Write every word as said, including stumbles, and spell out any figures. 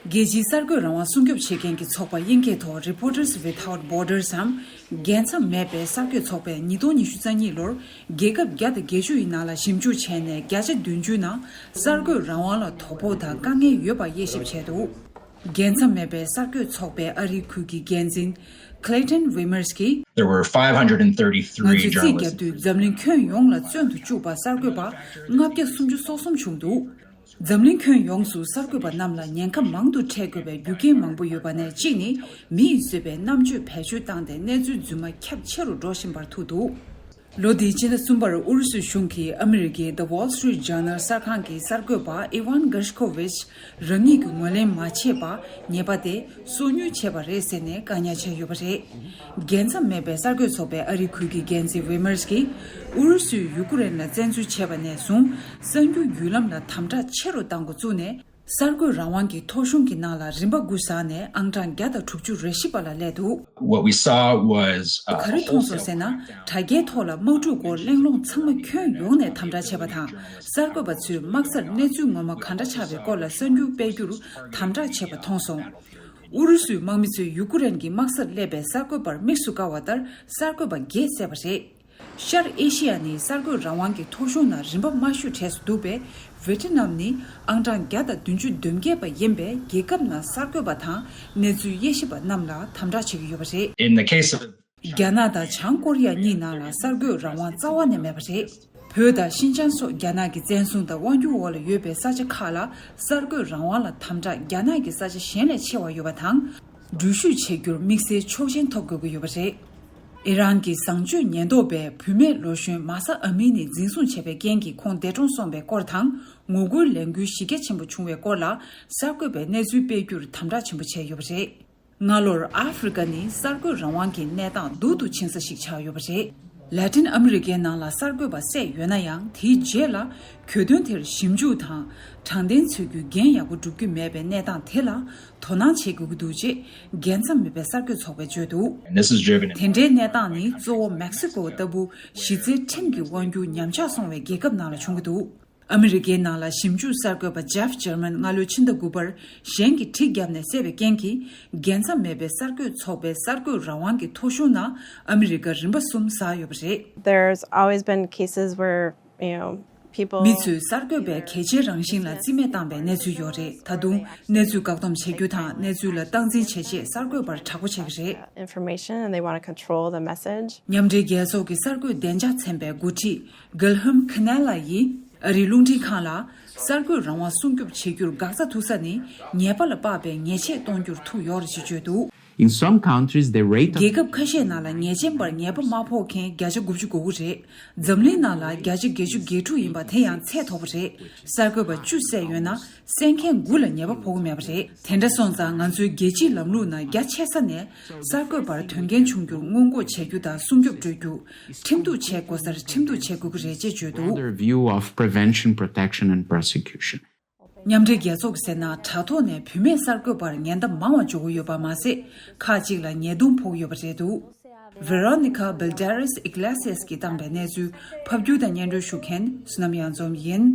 རྒྱལ་སྤྱིའི་གསར་འགོད་རང་དབང་སྲུང་སྐྱོབ་བྱེད་མཁན་གྱི་ཚོགས་པ་དབྱིན་སྐད་ཐོག་Reporters Without Borders འམ། རྒྱལ་མཚམས་མེད་པའི་གསར་འགོད་ཚོགས་པས་ཉིས་སྟོང་ཉི་ཤུ་རྩ་གཉིས་ལོར་རྒྱལ་ཁབ་བརྒྱ་དང་བརྒྱད་ཅུ་ཡི་ནང་ལ་ཞིབ་འཇུག་བྱས་ནས་བརྒྱ་ཆ་བདུན་ཅུ་ནང་གསར་འགོད་རང་དབང་ལ་དོ་ཕོག་དང་དཀའ་ངལ་ཡོད་པ་དབྱེ་ཞིབ་བྱས་འདུག་རྒྱལ་མཚམས་མེད་པའི་གསར་འགོད་ཚོགས་པའི་ཨ་རིའི་ཁུལ་གྱི་འགན་འཛིན་Clayton Reimers གྱིས། There were five hundred thirty-three ང་ཚོས་རྩིས་བརྒྱབ་དུས་འཛམ་གླིང་ཁྱོན་ཡོངས་ལ་བཙོན་དུ་བཅུག་པ་གསར་འགོད་པ་ལྔ་བརྒྱ་སུམ་ཅུ་སོ་གསུམ་བྱུང་འདུག་འཛམ་གླིང་ཁྱོན་ཡོངས་སུ་གསར་འགོད་པ་རྣམས་ལ་ཉེན་ཁ་མང་དུ་འཕྲད་དགོས་པའི་རྒྱུ་རྐྱེན་མང་པོ་ཡོད་པ་ནས་གཅིག་ནི། མི་ཡིས་བཟོས་པའི་རྣམ་དཔྱོད་བེད་སྤྱོད་བཏང་སྟེ་གནས་ཚུལ་རྫུན་མ་ཁྱབ་ཆེ་རུ་འགྲོ་བཞིན་པར་ཐུག་འདུག་ལོ་འདིའི་སྤྱི་ཟླ་གསུམ་པར་ཨུ་རུ་སུའི་གཞུང་གིས་ཨ་མི་རི་ཀའི་The Wall Street Journal གསར་ཁང་གི་གསར་འགོད་པ་Evan Gershkovich རང་ཉིད་ཀྱིས་ངོས་ལེན་མ་བྱས་པར་ཉེས་པ་དེ་སོ་ཉུལ་བྱས་པ་རེད་ཟེར་ནས་བཀག་ཉར་བྱས་ཡོད་པ་རེད། རྒྱལ་མཚམས་མེད་པའི་གསར་འགོད་ཚོགས་པའི་ཨ་རིའི་ཁུལ་གྱི་འགན་འཛིན་Reimers གྱིས། ཨུ་རུ་སུས་ཡུ་ཀེ་རེན་ལ་བཙན་འཛུལ་བྱས་པ་ནས་བཟུང་། གསར་འགྱུར་བརྒྱུད་ལམ་ལ་དམ་དྲག་ཆེ་རུ་གཏང་འགོ་བཙུགས་ནས། གསར་འགོད་རང་དབང་གི་ཐོ་གཞུང་གི་ནང་ལ་རིན་པ་དགུ་ཟགས་ནས་ཨང་གྲངས་བརྒྱ་དང་དྲུག་ཅུ་རེ་བཞི་པ་ལ་སླེབས་འདུག What we saw was, uh, ག་རེ་མཐོང་སོང་ཟེར་ན། དྲ་རྒྱའི་ཐོག་ལ་དམག་འཁྲུག་སྐོར་གླེང་སློང་ཚང་མ་ཁྱོན་ཡོངས་ནས་དམ་དྲག་བྱས་པ་དང་། གསར་འགོད་པ་ཚོས་དམག་སར་གནས་ཚུལ་ངོ་མ་ག་འདྲ་ཆགས་པའི་སྐོར་ལ་གསར་འགྱུར་སྤེལ་རྒྱུར་དམ་དྲག་བྱས་པ་མཐོང་སོང་། ཨུ་རུ་སུའི་དམག་མི་ཚོས་ཡུ་ཀེ་རེན་གྱི་དམག་སར་སླེབས་པའི་གསར་འགོད་པར་དམིགས་སུ་བཀར་བ་ལྟར་གསར་འགོད་པ་བརྒྱད་བསད་པ་རེད། ཤར་ཨེ་ཤི་ཡ་ནི་གསར་འགོད་རང་དབང་གི་ཐོ་གཞུང་ནང་རིམ་པ་དམའ་ཤོས་གྲས་སུ་འདུག་པས། ཝེ་ཏི་ནམ་ནི་ཨང་གྲངས་བརྒྱ་དང་བདུན་ཅུ་དོན་བརྒྱད་པ་ཡིན་པས། རྒྱལ་ཁབ་ནང་གསར་འགོད་པ་དང་གནས་ཚུལ་དབྱེ་ཞིབ་པ་རྣམས་ལ་དམ་དྲག་བྱེད་ཀྱི་ཡོད་པ་རེད། In the case of རྒྱ་ནག་དང་བྱང་ཀོ་རི་ཡ་གཉིས་ནང་ལ་གསར་འགོད་རང་དབང་རྩ་བ་ནས་མེད་པ་རེད། བོད་དང་ཤིན་ཅང་སོགས་རྒྱ་ནག་གི་བཙན་བཟུང་དང་དབང་སྒྱུར་འོག་ལ་ཡོད་པའི་ས་ཆ་ཁག་ལ་གསར་འགོད་རང་དབང་ལ་དམ་དྲག་རྒྱ་ནག་གི་ས་ཆ་གཞན་ལས་ཆེ་བ་ཡོད་པ་དང་། འགྲུལ་བཞུད་བྱེད་རྒྱུར་དམིགས་བསལ་ཆོག་མཆན་ཐོབ་དགོས་ཀྱི་ཡོད་པ་རེད། ཨི་རན་གྱི་བཟང་སྤྱོད་ཉེན་རྟོག་པས་བུད་མེད་ལོ་གཞོན་མཱ་ས་ཨ་མི་ནི་འཛིན་བཟུང་བྱས་པའི་རྐྱེན་གྱིས་ཁོང་འདས་གྲོངས་སོང་བའི་སྐོར་དང་། ངོ་རྒོལ་ལས་འགུལ་གཞི་རྒྱ་ཆེན་པོ་བྱུང་བའི་སྐོར་ལ་གསར་འགོད་པས་གནས་ཚུལ་སྤེལ་རྒྱུར་དམ་དྲག་ཆེན་པོ་བྱས་ཡོད་པ་རེད། སྔ་ལོར་ཨ་ཧྥེ་རི་ཀ་ནི་གསར་འགོད་རང་དབང་གི་གནས་སྟངས་སྡུག་ཏུ་ཕྱིན་ས་ཞིག་ཆགས་ཡོད་པ་རེད། ལ་ཏིན་ཨ་མི་རི་ཀའི་ནང་ལ་གསར་འགོད་པ་བསད་ཡོད་ན་ཡང་། དེའི་རྗེས་ལ་གྱོད་དོན་དེར་ཞིབ་འཇུག་དང་དྲང་བདེན་འཚོལ་རྒྱུའི་འགན་ཡག་པོ་སྒྲུབ་ཀྱི་མེད་པའི་གནས་སྟངས་དེ་ལ་དོ་སྣང་བྱེད་དགོས་ཀྱི་འདུག་ཅེས་རྒྱལ་མཚམས་མེད་པའི་གསར་འགོད་ཚོགས་པས་བརྗོད་འདུག And this is driven དེ་འདྲའི་གནས་སྟངས་ནི་གཙོ་བོ་མེག་སི་ཀོ་ལྟ་བུ་གཞི་རྩའི་ཁྲིམས་ཀྱི་དབང་སྒྱུར་ཉམས་ཆག་སོང་བའི་རྒྱལ་ཁབ་ནང་ལ་བྱུང་གི་འདུག་ཨ་མི་རི་ཀའི་ནང་ལ་ཞིབ་འཇུག་གསར་འགོད་པ་Jeff German སྔ་ལོའི་ཕྱི་ཟླ་དགུ་པར་གཞན་གྱིས་གྲི་བརྒྱབ་ནས་བསད་པའི་རྐྱེན་གྱིས། རྒྱལ་མཚམས་མེད་པའི་གསར་འགོད་ཚོགས་པའི་གསར་འགོད་རང་དབང་གི་ཐོ་གཞུང་ནང་ཨ་མི་རི་ཀ་རིམ་པ་གསུམ་ཟགས་ཡོད་པ་རེད། There's always been cases where, you know, people མི་ཚོས་གསར་འགོད་པའི་གལ་ཆེའི་རང་བཞིན་ལ་རྩིས་མེད་བཏང་པའི་གནས་ཚུལ་ཡོད་རེད། ད་དུང་གནས་ཚུལ་བཀག་སྡོམ་བྱེད་རྒྱུ་དང་གནས་ཚུལ་ལ་སྟངས་འཛིན་བྱེད་ཆེད་གསར་འགོད་པར་དྲག་པོ་བྱེད་ཀྱི་རེད། Information and they want to control the message. མཉམ་འབྲེལ་རྒྱལ་ཚོགས་ཀྱི་གསར་འགོད་བདེ་འཇགས་ཚན་པའི་འགོ་ཁྲིད་Guilherme Canella ཡིས་ཨ་རིའི་རླུང་འཕྲིན་ཁང་ལ། གསར་འགོད་རང་དབང་སྲུང་སྐྱོབ་བྱེད་རྒྱུར་འགག་རྩ་ཐུག་ས་ནི་ཉེས་པ་ལ་དཔག་པའི་ཉེས་ཆད་གཏོང་རྒྱུར་ཐུག་ཡོད་རེད་ཅེས་བརྗོད་འདུག In some countries, the rate of རྒྱལ་ཁབ་ཁ་ཤས་ནང་ལ་ཉེས་ཅན་པར་ཉེས་པ་མ་ཕོག་མཁན་བརྒྱ་ཆ་དགུ་བཅུ་གོ་དགུ་རེད། འཛམ་གླིང་ནང་ལ་བརྒྱ་ཆ་བརྒྱད་ཅུ་གྱ་དྲུག་ཡིན་པ་དེ་ཡང་ཚད་མཐོ་པོ་རེད། གསར་འགོད་པ་བཅུ་བསད་ཡོད་ན། བསད་མཁན་དགུ་ལ་ཉེས་པ་ཕོག་གི་མེད་པ་རེད། དེ་འདྲ་སོང་ཙང་ང་ཚོའི་རྒྱལ་སྤྱིའི་ལམ་ལུགས་ནང་རྒྱ་ཆེ་ས་ནས་གསར་འགོད་པར་དོན་རྐྱེན་བྱུང་རྒྱུར་སྔོན་འགོག་བྱེད་རྒྱུ་དང་སྲུང་སྐྱོབ་སྤྲོད་རྒྱུ། ཁྲིམས་གཏུག་བྱེད་དགོས་སར་ཁྲིམས་གཏུག་བྱེད་དགོས་ཀྱི་རེད་ཅེས་བརྗོད་འདུག Broader view of prevention, protection, and prosecution. མཉམ་འབྲེལ་རྒྱལ་ཚོགས་ཀྱིས་ཟེར་ན། དྲ་ཐོག་ནས་བུད་མེད་གསར་འགོད་པར་ཉེན་བརྡ་མང་བ་འབྱོར་གྱི་ཡོད་པ་མ་ཟད། ཁག་ཅིག་ལ་ཉེས་རྡུང་ཕོག་ཡོད་པ་རེད་འདུག Veronica Balderas Iglesias གིས་བཏང་པའི་གནས་ཚུལ་ཕབ་སྒྱུར་དང་སྙན་སྒྲོན་ཞུ་མཁན་བསོད་ནམས་གཡང་འཛོམས་ཡིན།